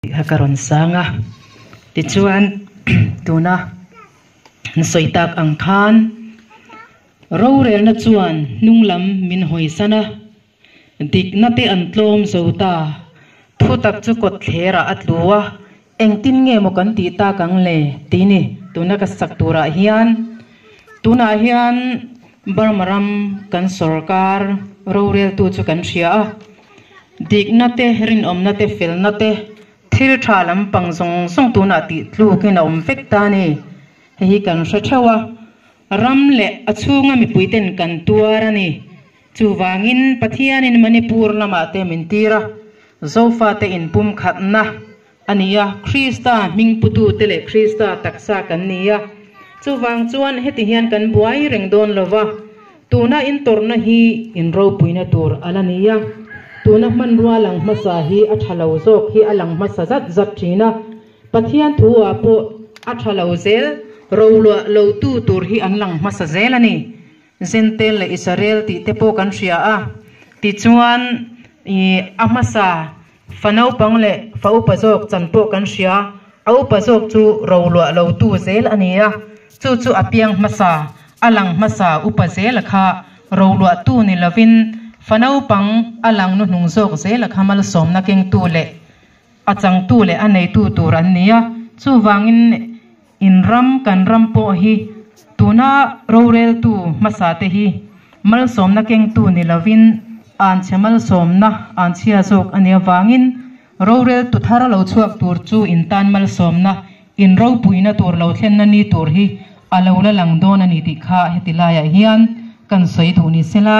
Kha ka rawn sang a, tichuan tuna an sawi tak ang khan rorelna chuan hnung lam min hawisan a, dikna te an tlawm zo ta, thutak chu kawtthler ah a tlu a, engtin nge maw kan tih tak ang le tih ni tuna ka sak turah hian tunah hian Burma ram kan sorkar roreltu chu kan hria a. Dikna te, rinawmna te, felna te, thil tha lampang zawng zawng tunah tih tlukin a awm vek ta a ni. Hei hi kan hre theuh a, ram leh a chhunga mipuiten kan tuar a ni. Chuvangin Pathianin Manipur lamah te min tir a, Zofate inpumkhatna a ni a, Krista hming putute leh Krista taksa kan ni a. Chuvang chuan heti hian kan buai reng dawn lo va, tuna intawrhna hi inropuina tur a la ni a. Tuna hmanrua lang hmasa hi a tha lo zawk hi a lang hmasa zat zat thin a, Pathian thu ah pawh a tha lo zel, roluah lo tu tur hi an lang hmasa zel a ni. Zentel leh Israel tih te pawh kan hria a, tichuan ih a hmasa Fa naupang leh fa upa zawk chan pawh kan hria, a upa zawk chu roluah lo tu zel a ni a, chu chu a piang hmasa, a lang hmasa upa zela kha roluah tu ni lovin fa naupang a lang nuhnung zawk zela kha malsawmna kengtu leh a changtu leh a neitu tur an ni a, chuvangin In ram, kan ram pawh hi tuna roreltu hmasa te hi malsawmna kengtu ni lovin anchhe malsawmna anchhia zawk a nih avangin roreltu thar lo chhuak tur chu in tan malsawmna, in ropuina tur lo thlenna ni tur hi a lo la lang dawn a ni tih kha heti laiah hian kan sawi duh ni sela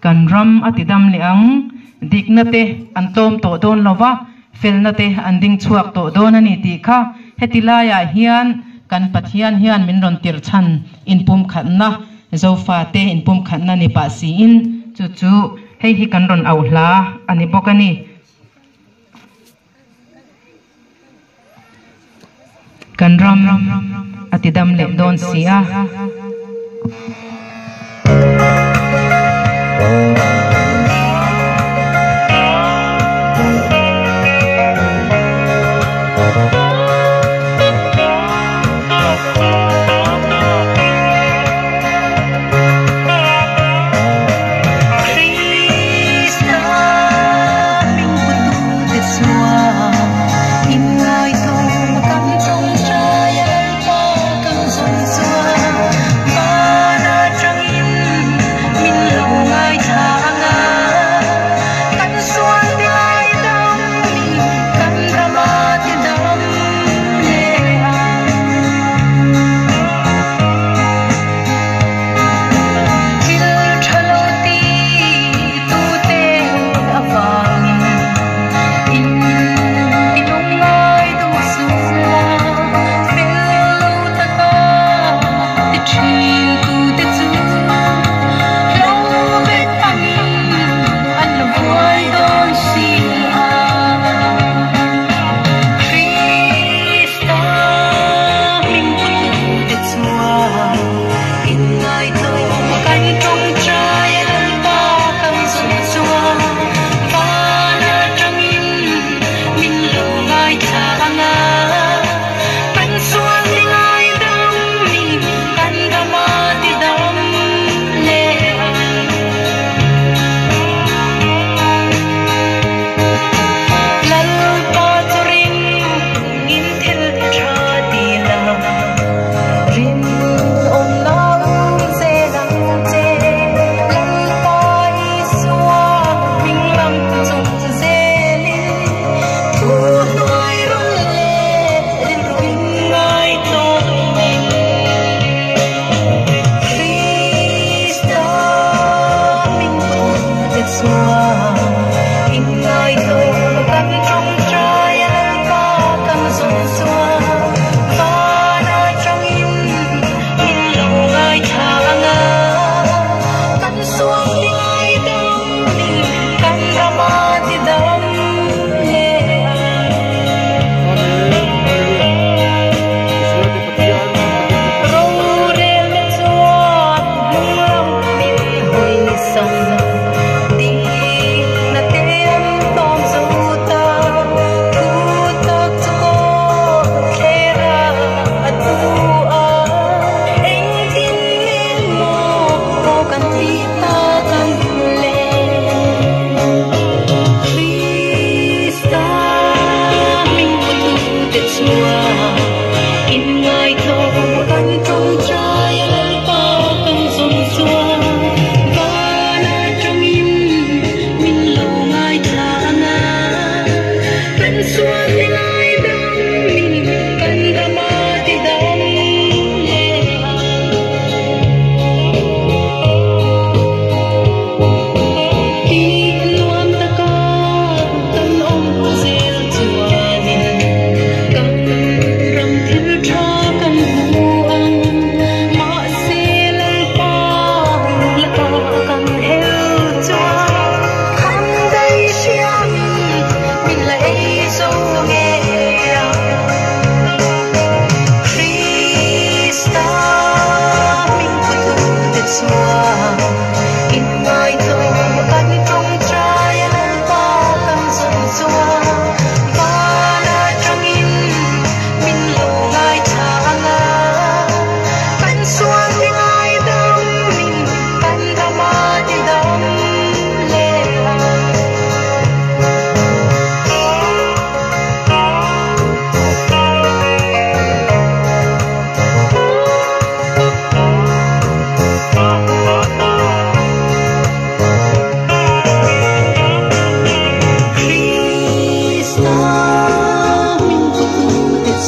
kan ram a ti dam leh ang. Dikna te an tlawm tawh dawn lo va, felna te an ding chhuak tawh dawn a ni tih kha heti laiah hian kan Pathian hian min rawn tirh chhan inpumkhatna, Zofate inpumkhatna ni pah siin chu chu hei hi kan rawn auh hla a ni bawk a ni. Kan ram a ti dam leh dawn si a.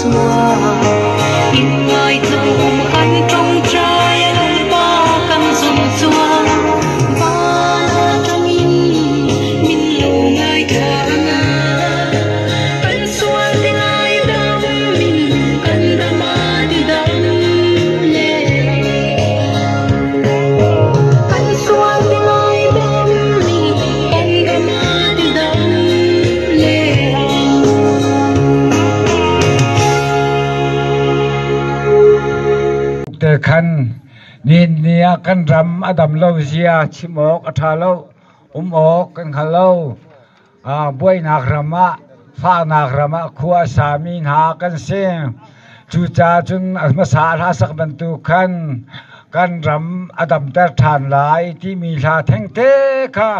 chuan inngaihtlawm kan tawngtai a Lalpa kan zawn chuan van atangin min lo ngaithla ang a, kan sual te ngaidamin kan ram a ti dam leh ang. Kan sual te ngaidamin kan ram a ti dam leh ang. Te khan nihin ni ah kan ram a dam lo zia chim awk a ṭha lo, um awk kan hngal lo. Buainak ram ah, fahnak ram ah khua a sami hna kan si. Cucaah cun a hmasa hla sak bantuk khan kan ram a damter ṭhan lai timi hla thengte kha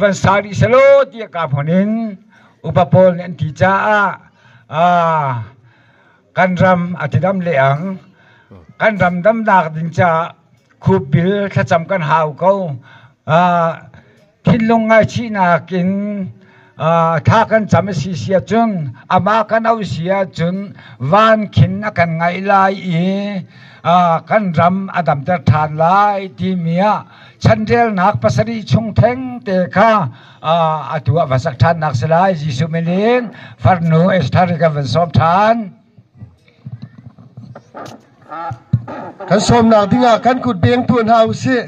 van sa rih selaw tiah kaa hmun in upa pawl nih an ti caah kan ram a ti dam leh ang. Kan ram damnak ding caah khupbil thlacam kan hau ko. Thinlung ngaihchihnak in thla kan cam a si si ahcun amah kan auh si ahcun van khin a kan ngaih lai i kan ram a damter ṭhan lai timi ah chanrelnak pasarih chung thengte kha atu ah va sak ṭhannak si lai. Jesuh min in farnu Esther kan van sawm ṭhan. Kan sawmnak dingah kan kut beng tuah hna usih.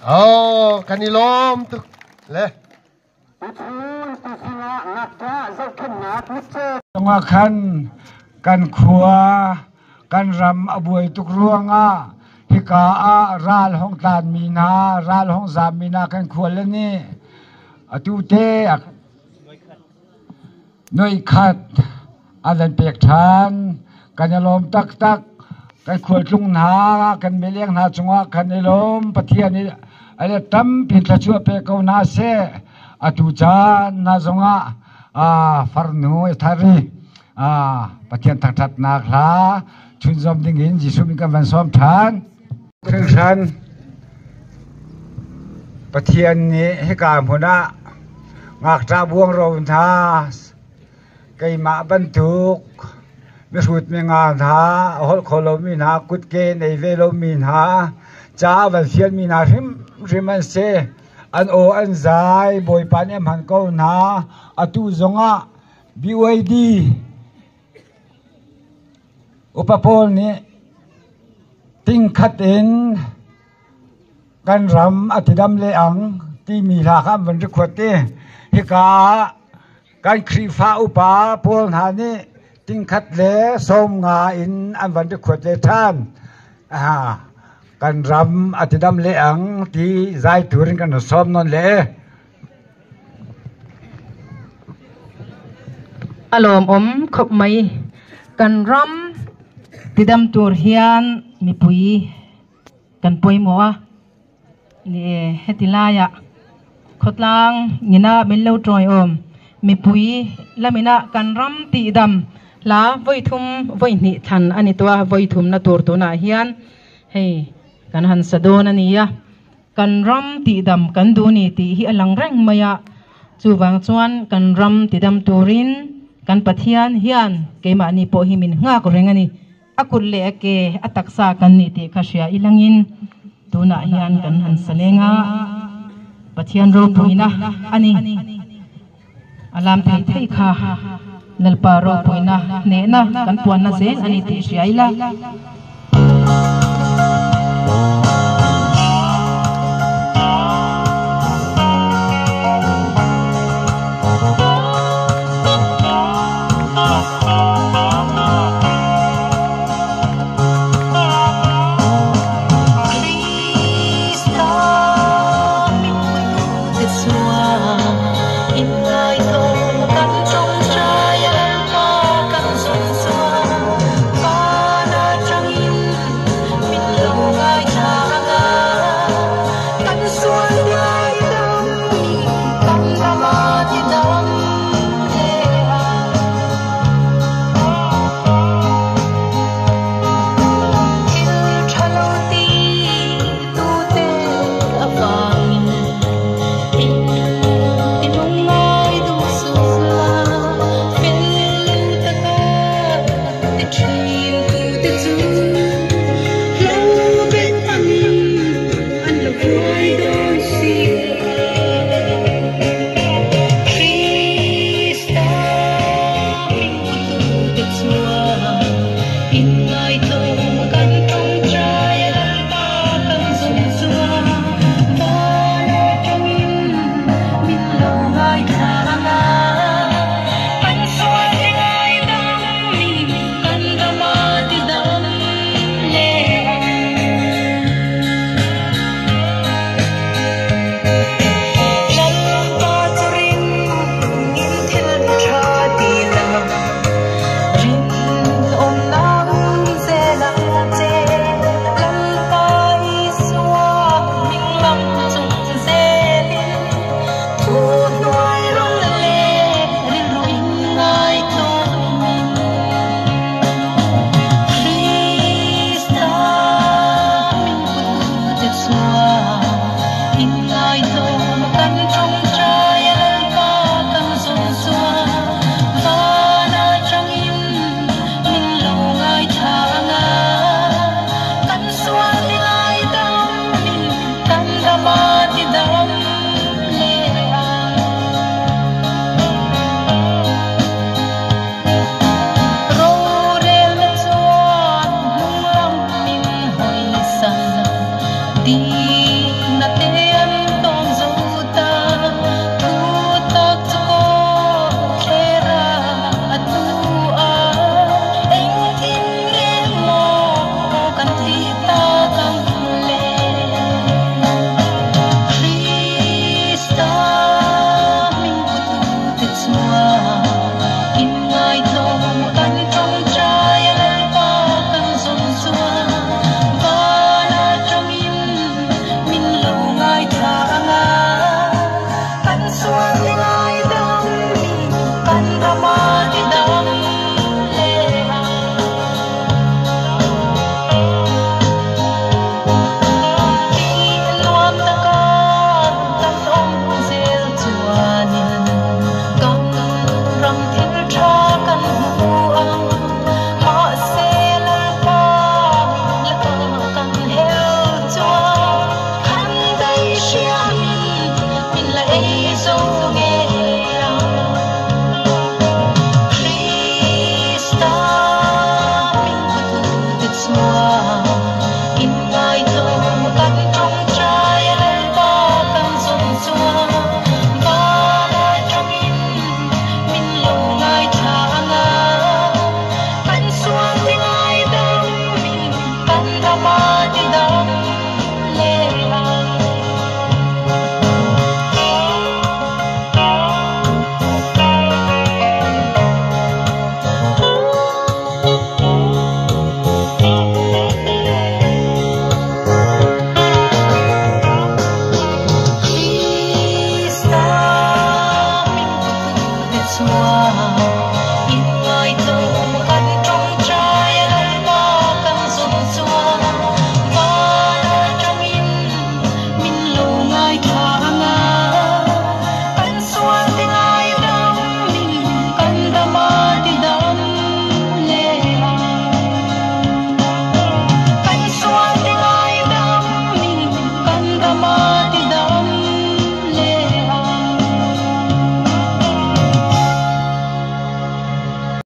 Oh, kan i lawm tuk le. Tungah khan kan khua kan ram a buai tuk ruangah hika ah ral hong tlanmi hna ral hong zammi hna kan khua le nih atu te Nuaikhat an van pek ṭhan. Kan i lawm taktak. Kan khualtlung hna, kan mileng hna cungah kan i lawm. Pathian nih a let tampi thluachuah pe ko hna seh. Atu caan hna zongah farnu i thar i Pathian thangṭhatnak hla chunzawm dingin Jesuh min kan van sawm ṭhan. Hringhran Pathian nih hika hmun ah ngakṭah buangro hna keimah bantuk mihrut minga hna a holh kho lomi hna kutke nei ve lomi hna ca a van fialmi hna hrimhrim an si. An aw an zai, Bawipa nih a hman ko hna. Atu zongah BYD Upa pawl nih tingkhat in kan ram a tidam le ang timi hla kha an van record i hika ah kan Khrihfa upa pawl hna nih tingkhat le 50 in an van record le ṭhan. Kan ram a tidam le ang ti zai tur in kan sawm nawn le. A lawmawm khawp mai. Kan ram tidam tur hian mipui kan pawimawh a, ni e heti laiah khawtlang ngina min lo tawiawm mipui lamina kan ram tihdam hla vawi thum vawi hnih thlan a ni tawh a, vawi thumna tur tunah hian hei kan han sa dawn a ni a. Kan ram tihdam kan duh ni tih hi a lang reng mai a, chuvang chuan kan ram tidam turin kan Pathian hian keimahni pawh hi min nghak reng a ni. A kut leh a ke, a taksa kan nih tih kha hria i langin tunah hian kan han sa leng a, Pathian ropuina a ni. A lam thei thei kha Lalpa ropuina hnehna kan puanna zel a ni tih hria ila.